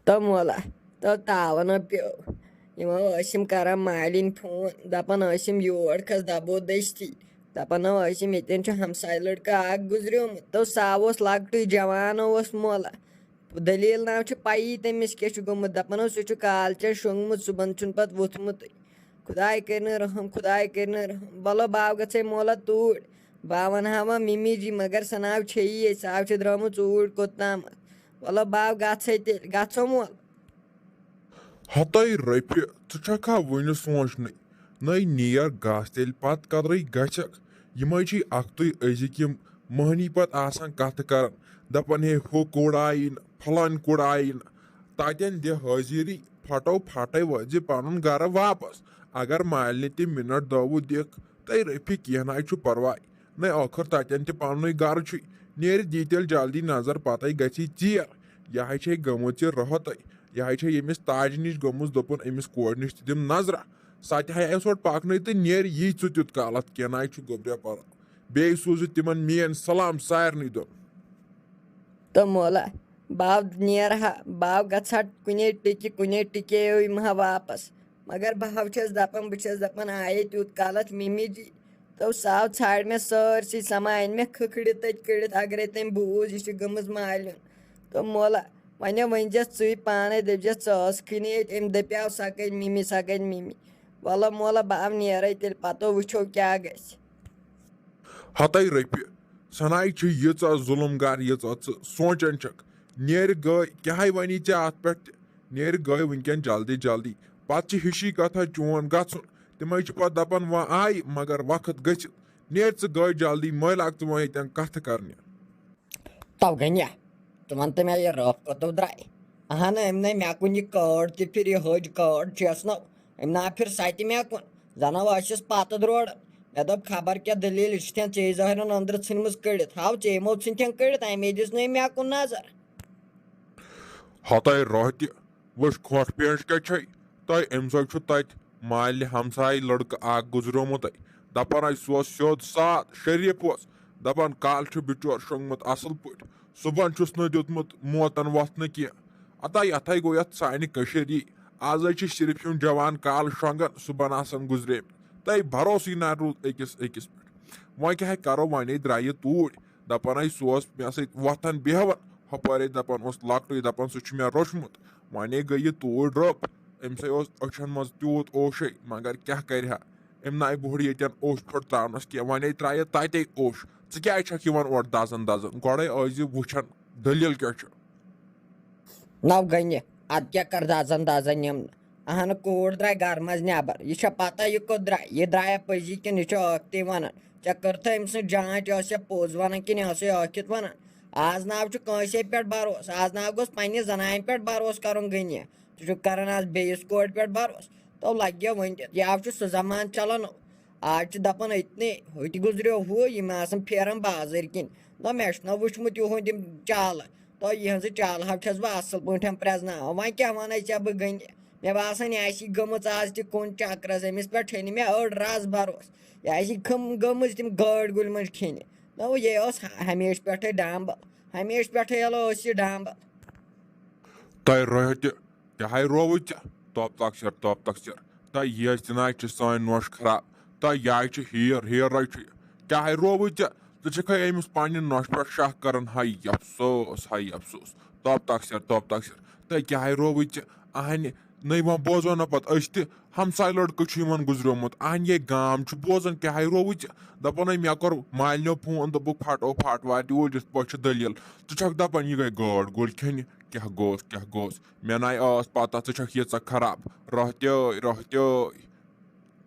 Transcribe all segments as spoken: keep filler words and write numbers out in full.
تو مولا، تو تاوَن پیوٚو۔ یِمو ٲسۍ یِم کران مالِنۍ فون، دَپان ٲسۍ یِم، "یور کھس، دَبو دٔستی۔" دَپان ٲسۍ یِم، "ییٚتٮ۪ن چھُ ہمساے لڑکہٕ اکھ گُزریومُت۔" تو سُہ اوس لۄکٹُے، جوان اوس مولا۔ دٔلیٖل ناو چھُ پَیی تٔمِس کیٛاہ چھُ گوٚمُت۔ دَپان اوس، "سُہ چھُ کالچَن شۄنٛگمُت، صُبحن چھُنہٕ پَتہٕ ووٚتھمُتٕے۔" خداے کٔرِنۍ رحم، خداے کٔرِنۍ رحم۔ وَلہٕ باو گژھے مولا توٗرۍ۔ بہٕ وَنہٕ ہا وۄنۍ مِمی جی، مگر سۄ ناو چھیی ییٚتہِ، سۄ چھِ درٛامٕژ اوٗرۍ کوٚت تامَتھ۔ وَلہٕ باو گژھے تیٚلہِ، گژھو مولا۔ ہتَے رۄپیہِ، ژٕ چھکھا وُنہِ سونٛچنٕے؟ نٔے نیر گژھ تیٚلہِ، پتہٕ کدرٕے گژھکھ۔ یِمے چھِ اکھتُے أزِکۍ یِم مٔہنی پتہٕ آسان کتھٕ کران، دپان، "ہے، ہُہ کوٚر آیی نہٕ، فلٲنۍ کوٚر آیی نہٕ۔" تتٮ۪ن دِ حٲضِری، پھٹو پھٹے وٲتۍ زِ پنُن گرٕ واپس۔ اگر مالنہِ تہِ مِنٹ دٲوٕ دِکھ، تہٕ رفیق کینٛہہ ناے چھُ پرواے۔ نَے ٲخٕر تَتٮ۪ن تہِ پَنُنُے گَرٕ چھُے۔ نیرِ دی تیٚلہِ جلدی نظر، پَتَے گژھی ژیر۔ یہِ ہَے چھے گٔمٕژ یہِ رٲتَے۔ یہِ ہَے چھے ییٚمِس تاجہِ نِش گٔمٕژ، دوٚپُن أمِس کورِ نِش تہِ دِم نظرہ۔ سۄ تہِ ہَے آسہِ اورٕ پَکنٕے تہٕ نیرِ یی ژٕ تیُتھ کالَتھ، کینٛہہ نَے چھُ گوٚبریا پَران۔ بیٚیہِ سوٗزِو تِمَن میٛٲنۍ سلام سارنٕے دۄن۔ تہٕ مولا، باو نیرٕ ہا، باو گژھٕ ہا کُنے ٹِکہِ، کُنے ٹِکے یِمہٕ ہا واپس۔ مگر بہٕ ہا چھَس دَپان، بہٕ چھَس دَپان، آیے تیوٗت کالَتھ مِمی جی۔ تو سُہ آو، ژھانٛڈ مےٚ سٲرسٕے سامان، أنۍ مےٚ کھٕکھرِ تٔتۍ کٔڑِتھ، اگرے تٔمۍ بوٗز یہِ چھِ گٔمٕژ مالیُن۔ تو مولا، وۄنۍ ؤنۍ زٮ۪س ژٕے پانَے، دٔپۍ زٮ۪س، "ژٕ ٲسکھٕے نہٕ ییٚتہِ"، أمۍ دَپیٛاو، "سۄ کَتہِ مِمی، سۄ کَتہِ مِمی؟" وَلہٕ مولا، بہٕ آو نیرَے تیٚلہِ، پَتہٕ وٕچھو کیٛاہ گژھِ۔ ہتَے رۄپیہِ، سۄ نَے چھِ ییٖژاہ ظُلُم گر، ییٖژاہ ژٕ سونٛچان چھَکھ۔ نیرِ گٔے، کیٛاہ ہَے وَنی ژےٚ اَتھ پٮ۪ٹھ تہِ؟ نیرِ گٔے وٕنکٮ۪ن جلدی جلدی۔ پَتہٕ چھِ ہِشی کَتھا چون گژھُن۔ تِمَے چھِ پَتہٕ دَپان، "وۄنۍ آیہِ، مگر وقت گٔژھِتھ۔ نیر ژٕ گٔے جلدی، مہٕ لاگ ژٕ وۄنۍ ییٚتٮ۪ن کَتھٕ کَرنہِ۔" تو گٔنیا، ژٕ وَن تہٕ مےٚ، یہِ رٲف کوٚت درٛاے؟ اہن، أمۍ نے مےٚ کُن یہِ کٲڈ تہِ پھِر، یہِ ۂج کٲڈ چھَس نہ، أمۍ نا پھِر سۄ تہِ مےٚ کُن۔ زَنہٕ ٲسِس پَتہٕ درورٕ۔ مےٚ دوٚپ، خبر کیٛاہ دٔلیٖل، یہِ چھِ تھٮ۪ن ژے ظٲہِرَن أنٛدرٕ ژھٕنمٕژ کٔڑِتھ۔ ہاو، ژے یِمو ژھٕنۍ تھٮ۪ن کٔڑِتھ، اَمے دِژ نہٕ أمۍ مےٚ کُن نظر۔ ہتَے رۄہ تہِ، وٕچھ کھۄٹھ پینٛٹ کیٛاہ چھے۔ تۄہہِ أمۍ سۭتۍ چھُ تَتہِ مالہِ ہمسایہِ لڑکہٕ اکھ گُزریومُت۔ دَپان ٲسۍ سُہ اوس سیوٚد سادٕ شریٖف اوس۔ دَپان کالہٕ چھُ بِچور شۄنٛگمُت اَصٕل پٲٹھۍ، صُبحن چھُس نہٕ دیُتمُت موتَن وۄتھنہٕ کینٛہہ۔ اَتَے اَتھَے گوٚو یَتھ سانہِ کٔشیٖرِ یی۔ آز حظ چھِ صرف یِم جوان کالہٕ شۄنٛگان، صُبحن آسان گُزریمٕتۍ۔ تۄہہِ بھروسٕے نہ روٗد أکِس أکِس پٮ۪ٹھ۔ وۄنۍ کیٛاہ ہے کَرو، وۄنۍ ہے درٛایہِ توٗرۍ۔ دَپان ٲسۍ سُہ اوس مےٚ سۭتۍ وۄتھان بیٚہوان، ہُپٲرۍ ٲسۍ دَپان اوس لۄکٹُے، دَپان سُہ چھُ مےٚ روٚچھمُت۔ وۄنۍ ہے گٔے یہِ توٗرۍ رٔب، أمۍ سٕے اوس أچھَن منٛز تیوٗت اوشے، مگر کیٛاہ کَرِ ہا؟ أمۍ ناے بوٚڑ ییٚتٮ۪ن اوٚش پھٔٹ ترٛاونَس کینٛہہ، وۄنۍ ہے ترٛایہِ تَتے اوٚش۔ ژٕ کیٛازِ چھَکھ یِوان اورٕ دَزَن دَزَن؟ گۄڈَے ٲسۍ زِ وٕچھان دٔلیٖل کیٛاہ چھُ۔ نو گٔنہِ، اَدٕ کیٛاہ کَر دَزَن دَزَن یِم؟ اَہَنہٕ کوٗر درٛاے گَرٕ منٛز نٮ۪بَر۔ یہِ چھا پَتہ یہِ کوٚت درٛاے؟ یہِ درٛایا پٔزی کِنہٕ یہِ چھُ ٲکھتٕے وَنان؟ ژےٚ کٔرتھا أمۍ سٕنٛز جانٛچ، یہِ ٲسیا پوٚز وَنان کِنہٕ یہِ ٲسٕے ٲکھِتھ وَنان؟ آز ناو چھُ کٲنٛسے پٮ۪ٹھ بھروسہٕ، آز ناو گوٚژھ پنٛنہِ زَنانہِ پٮ۪ٹھ بھروسہٕ کَرُن گٔنہِ۔ ژٕ چھُکھ کَران آز بیٚیِس کورِ پٮ۪ٹھ بھروسہٕ۔ تو لَگہِ وۄنۍ تہِ، یہِ آو چھُ سُہ زَمانہٕ چَلان۔ آز چھِ دَپان أتنٕے، ہُہ تہِ گُزریو ہُہ، یِم آسَن پھیران بازٕرۍ کِنۍ۔ نہ، مےٚ چھُنہ وٕچھمُت یِہُنٛد یِم چالہٕ۔ تو یِہٕنٛزٕ چالہٕ ہا چھَس بہٕ اَصٕل پٲٹھۍ پرٛزناوان۔ وۄنۍ کیٛاہ وَنَے ژےٚ بہٕ گٔنٛڈِ؟ مےٚ باسان، یہِ آسہِ یہِ گٔمٕژ آز تہِ کُن چکرَس، أمِس پٮ۪ٹھ چھے نہٕ مےٚ أڑ رَژھ بھروسہٕ۔ یہِ آسہِ یہِ کھٔم-، گٔمٕژ تِم گٲڑۍ گُلۍ منٛز کھیٚنہِ۔ نہ، یہِ ٲس ہمیشہٕ پٮ۪ٹھَے ڈامبل، ہمیشہٕ پٮ۪ٹھَے یَلہٕ ٲس یہِ ڈامبل۔ تۄہہِ رویو تہِ، تہِ ہاے رووٕے ژےٚ، توپ تکثر، توپ تکثر۔ تۄہہِ یہِ ٲسۍ تہِ نہ چھِ سٲنۍ نوٚش خراب۔ تۄہہِ یہِ چھِ ہیر، ہیرے چھُ یہِ۔ کیٛاہ ہاے رووٕے ژےٚ؟ ژٕ چھَکھے أمِس پنٛنہِ نوٚشہِ پٮ۪ٹھ شاہ کران، ہاے افسوس، ہاے افسوس۔ توپ تکثر، توپ تکثر۔ تۄہہِ کیٛاہ ہاے رووٕے ژےٚ؟ اہنہِ، نٔے وۄنۍ بوزو نہ پتہٕ أسۍ تہِ، ہمساے لڑکہٕ چھُ یِمن گُزریومُت۔ اہنہِ یے گام چھُ بوزان، کیٛاہ ہاے رووٕے ژےٚ؟ دپان ہے مےٚ کوٚر مالنیو فون، دوٚپُکھ پھٹو پھٹ واتہِ اوٗرۍ، یِتھ پٲٹھۍ چھِ دٔلیٖل۔ ژٕ چھَکھ دَپان یہِ گٔے گٲڈ گُلۍ کھیٚنہِ؟ کیٛاہ گوٚژھ، کیٛاہ گوٚژھ؟ مےٚ نَے ٲس پَتہ ژٕ چھَکھ ییٖژاہ خراب۔ رۄہتیٲے، رۄہتیٲے۔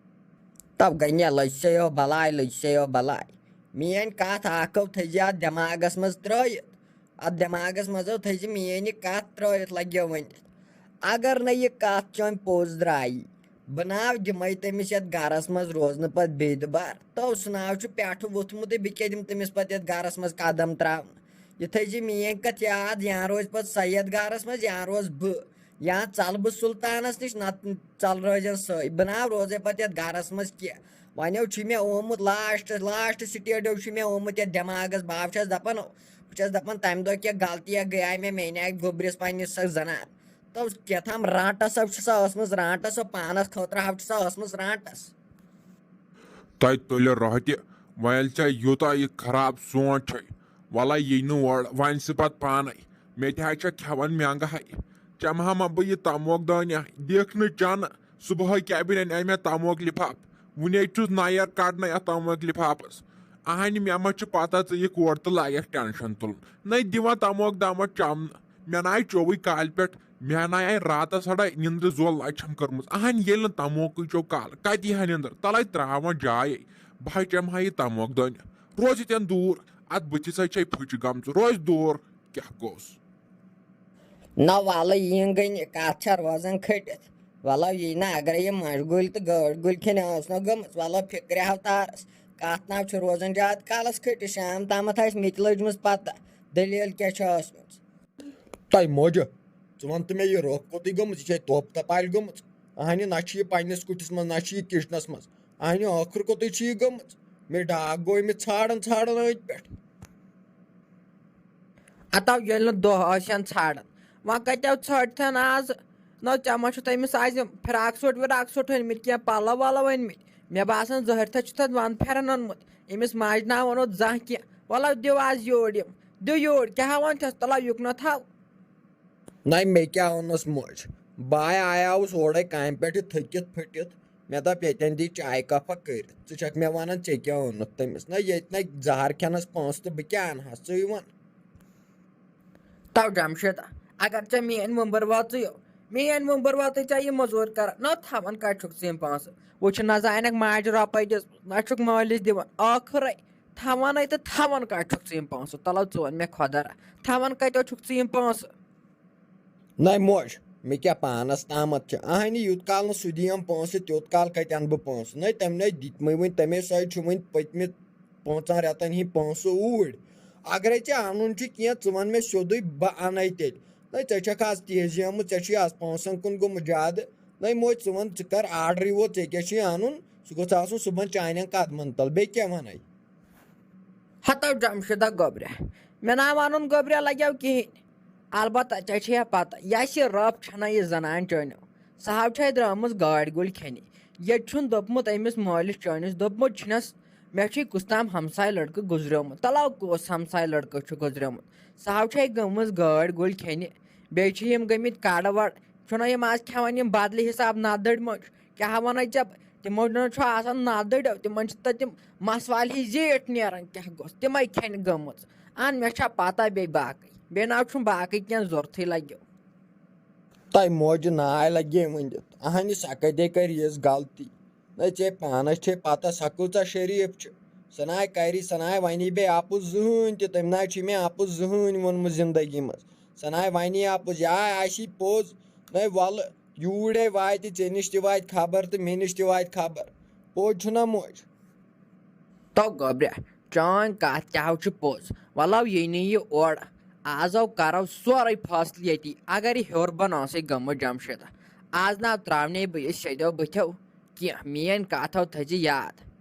تَو گٔے مےٚ لٔج سیو بَلاے، لٔج سیو بَلاے۔ میٛٲنۍ کَتھ اَکھ ہَو تھٲیزِ اَتھ دٮ۪ماغَس منٛز ترٛٲیِتھ۔ اَتھ دٮ۪ماغَس منٛز ہَو تھٲیزِ میٛٲنۍ یہِ کَتھ ترٛٲیِتھ، لَگیو وۄنۍ۔ اگر نہٕ یہِ کَتھ چٲنۍ پوٚز درٛایی، بہٕ ناو دِمَے تٔمِس یَتھ گَرَس منٛز روزنہٕ پَتہٕ بیٚیہِ دُبار۔ تو سُہ ناو چھُ پٮ۪ٹھٕ ووٚتھمُتٕے، بہٕ کیٛاہ دِمہٕ تٔمِس پَتہٕ یَتھ گَرَس منٛز قدم ترٛاونہٕ؟ یہِ تھٲیزِ میٛٲنۍ کَتھ یاد، یا روزِ پَتہٕ سۄ یَتھ گَرَس منٛز، یا روزٕ بہٕ، یا ژَلہٕ بہٕ سُلطانَس نِش، نَتہٕ ژَلہٕ رٲزٮ۪ن سٲے۔ بہٕ ناو روزَے پَتہٕ یَتھ گَرَس منٛز کینٛہہ۔ وۄنۍ ہَو چھُ مےٚ آمُت last، last stage ہَو چھُ مےٚ آمُت یَتھ دٮ۪ماغَس۔ بہٕ ہَو چھَس دَپان، بہٕ چھَس دَپان، تَمہِ دۄہ کیٛاہ غلطی اَکھ گٔیے مےٚ، مےٚ اَنیٛاکھ گوٚبرِس پنٛنِس سۄ زَنان۔ تو کیٛاہ تام رانٛٹس ہا چھِ سۄ ٲسمٕژ رانٛٹس، سۄ پانس خٲطرٕ ہا چھِ سۄ ٲسمٕژ رانٛٹس۔ تۄہہِ تُلہِ روٚہہ تہِ، وۄنۍ ییٚلہِ ژےٚ یوٗتاہ یہِ خراب سونٛچ چھے، وَلَے یی نہٕ اورٕ، وۄنۍ سُہ پَتہٕ پانَے۔ مےٚ تہِ ہا چھےٚ کھٮ۪وان مٮ۪نٛگہٕ ہَے۔ چَمہٕ ہا ما بہٕ یہِ تَموک دانہِ، دِکھ نہٕ چَنہٕ۔ صُبحٲے کیٛاہ بَنہِ اَنہِ مےٚ تَموک لِفاف۔ وُنے چھُس نَیَر کَڑنَے اَتھ تَموک لِفافَس۔ اَہَنہِ مےٚ ما چھِ پَتہ ژٕ یِکھ اور تہٕ لَگَکھ ٹٮ۪نشَن تُلُن۔ نَے دِوان تَموک دامَتھ چَمنہٕ۔ مےٚ نَے چووُے کالہِ پٮ۪ٹھ، مےٚ نَے آے راتَس ہَڑے نِندرِ زول لَچھَم کٔرمٕژ۔ اَہَنہِ ییٚلہِ نہٕ تَموکُے چوٚو کالہٕ، کَتہِ یی ہا نِندٕر؟ تَلَے ترٛاوان جایے۔ بہٕ ہا چَمہٕ ہا یہِ تَموک دانہِ۔ روز ییٚتٮ۪ن دوٗر، اَتھ بٕتھِ سۭتۍ چھے پھُچہِ گٔمژٕ۔ روز دوٗر، کیٛاہ گوٚوس؟ نہ وَلہٕ یِنۍ گٔے نہٕ، کَتھ چھےٚ روزان کھٔٹِتھ۔ وَلہٕ یی نہ، اگرے یہِ مَنٛجہِ گُلۍ تہٕ گٲڈۍ گُلۍ کھٮ۪نہِ ٲس نہ گٔمٕژ، وَلہٕ فِکرِ ہاو تارَس۔ کَتھ نہ چھُ روزان زیادٕ کالَس کھٔٹِتھ، شام تامَتھ آسہِ مےٚ تہِ لٔجمٕژ پَتہ دٔلیٖل کیٛاہ چھِ ٲسمٕژ۔ تۄہہِ موجہِ، ژٕ وَن تہٕ مےٚ، یہِ رۄکھ کوٚتٕے گٔمٕژ؟ یہِ چھے توٚپ تَپالہِ گٔمٕژ؟ اَہنہِ، نہ چھِ یہِ پنٛنِس کُٹھِس منٛز، نہ چھِ یہِ کِچنَس منٛز۔ اَہنہِ، ٲخٕر کوٚتٕے چھِ یہِ گٔمٕژ؟ مےٚ ڈاکھ گوٚو أمِس ژھانٛڈان ژھانٛڈان أتھۍ پٮ۪ٹھ۔ ہتو ییٚلہِ نہٕ دۄہ ٲسۍ ہن ژھانڈان، وۄنۍ کتہِ ژھٲنڈتھن آز؟ نہ ژےٚ ما چھُتھ أمِس آز یِم فراک سوٗٹ وراک سوٗٹ أنۍ مٕتۍ، کینٛہہ پلو ولو أنۍ مٕتۍ؟ مےٚ باسان زہرتھس چھُتھ اتھ ون پھیرن اوٚنمُت۔ أمِس ماجہِ نہ ووٚنُتھ زانٛہہ کینٛہہ۔ ولو دِو آز یور یِم، دِو یور، کیٛاہ ہاوان چھس؟ تلو یُکنتھ ہاو۔ نَے مےٚ کیٛاہ اوٚنُس موج؟ بہٕ آے آیاوُس اورَے کامہِ پٮ۪ٹھ یہِ تھٔکِتھ پھٔٹِتھ۔ مےٚ دوٚپ ییٚتٮ۪ن دی چایہِ کَپھا کٔرِتھ۔ ژٕ چھَکھ مےٚ وَنان ژےٚ کیٛاہ اوٚنُتھ تٔمِس؟ نہ ییٚتہِ نَے زَہر کھٮ۪نَس پونٛسہٕ تہٕ بہٕ کیٛاہ اَنہٕ ہَس؟ ژٕے وَن۔ تو جمشیدہ، اگر ژےٚ میٲنۍ وُمبٕر وٲژٕے یو، میٲنۍ وُمبٕر وٲژٕے ژےٚ یہِ مٔزوٗرۍ کران، نہ تھاوان کتہِ چھُکھ ژٕ یِم پونٛسہٕ؟ وۄنۍ چھِ نہ زانکھ ماجہِ رۄپے دِژمٕژ، نہ چھُکھ مٲلِس دِوان، ٲخٕرے تھاوان ہے تہٕ تھاوان کتہِ چھُکھ ژٕ یِم پونٛسہٕ؟ تلو ژٕ وَن مےٚ خۄدا را، تھاوان کتہِ چھُکھ ژٕ یِم پونٛسہٕ؟ نَے موج، مےٚ کیٛاہ پانَس تامَتھ چھِ؟ اَہنہِ، یوٗت کال نہٕ سُہ دِیَم پونٛسہٕ، تیوٗت کال کَتہِ اَنہٕ بہٕ پونٛسہٕ؟ نَے تٔمۍ نَے دِتمٕے وٕنہِ، تَمے سۭتۍ چھُ وٕنہِ پٔتمہِ پانٛژَن رٮ۪تَن ہِنٛدۍ پونٛسہٕ اوٗرۍ۔ اگرَے ژےٚ اَنُن چھُ کینٛہہ، ژٕ وَن مےٚ سیوٚدُے، بہٕ اَنَے تیٚلہِ۔ نَے ژےٚ چھَکھ آز تیزی آمٕژ، ژےٚ چھُے آز پونٛسَن کُن گوٚمُت زیادٕ۔ نَے موج، ژٕ وَن، ژٕ کَر آرڈرٕے ووت، ژےٚ کیٛاہ چھُے اَنُن؟ سُہ گوٚژھ آسُن صُبحَن چانٮ۪ن قدمَن تَل، بیٚیہِ کیٛاہ وَنَے؟ ہتو جمشیدہ گوٚبریا، مےٚ نا وَنُن گوٚبریا لگیو کِہیٖنۍ۔ البتہ ژےٚ چھے پتہ، یۄس یہِ رب چھنہ یہِ زنان چٲنیو، سۄ ہاو چھے درٛامٕژ گاڑِ گُلۍ کھٮ۪نہِ۔ ییٚتہِ چھُن دوٚپمُت أمِس مٲلِس چٲنِس، دوٚپمُت چھُنس، مےٚ چھُے کُس تام ہمساے لڑکہٕ گُزریومُت۔ تلو کُس ہمساے لڑکہٕ چھُ گُزریومُت؟ سۄ ہاو چھے گٔمٕژ گٲڑۍ گُلۍ کھٮ۪نہِ۔ بیٚیہِ چھِ یِم گٔمٕتۍ کڑٕ وڑ۔ چھُنہ یِم آز کھٮ۪وان یِم بدلہِ حساب نَدٕرۍ مٔنٛزۍ؟ کیٛاہ وَنَے ژےٚ بہٕ؟ تِمو نہ چھُ آسان نَدٕرۍ، تِمن چھِ تَتہِ تِم مسوالہِ ہِش زیٖٹھ نیران، کیٛاہ گوٚژھ تِمے کھٮ۪نہِ گٔمٕژ۔ اَہن، مےٚ چھا پتہ بیٚیہِ باقٕے، بیٚیہِ نہ چھُم باقٕے کینٛہہ ضوٚرتھٕے لگیو۔ تۄہہِ موجہِ ناے لگے ؤنِتھ، اہنہِ سۄ کتے کرِ یِژھ غلطی؟ نہ ژےٚ پانس چھے پتہ سۄ کۭژاہ شریف چھِ۔ سۄ ناے کری، سۄ ناے ونی بیٚیہِ اپُز زٕہٕنۍ تہِ، تٔمۍ ناے چھُ مےٚ اپُز زٕہٕنۍ ووٚنمُت زندگی منٛز۔ سۄ ناے ونی اپُز، یا آسی پوٚز۔ نَے وَلہٕ، یوٗرۍ واتہِ، ژےٚ نِش تہِ واتہِ خبر تہٕ مےٚ نِش تہِ واتہِ خبر۔ پوٚز چھُنہ موج؟ تو گوٚبریا، چٲنۍ کتھ تہِ ہاو چھِ پوٚز۔ ولو یی نہٕ یہِ اورٕ، آزو کرو سورُے فٲصلہٕ ییٚتی۔ اگر یہِ ہیوٚر بۄن ٲسٕے گٔمٕژ جمشیدہ، آز نہ تراونے بہٕ یہِ سیٚدیو بٕتھیو کینٛہہ۔ میٲنۍ کتھ ہاو تھٲیزِ یاد۔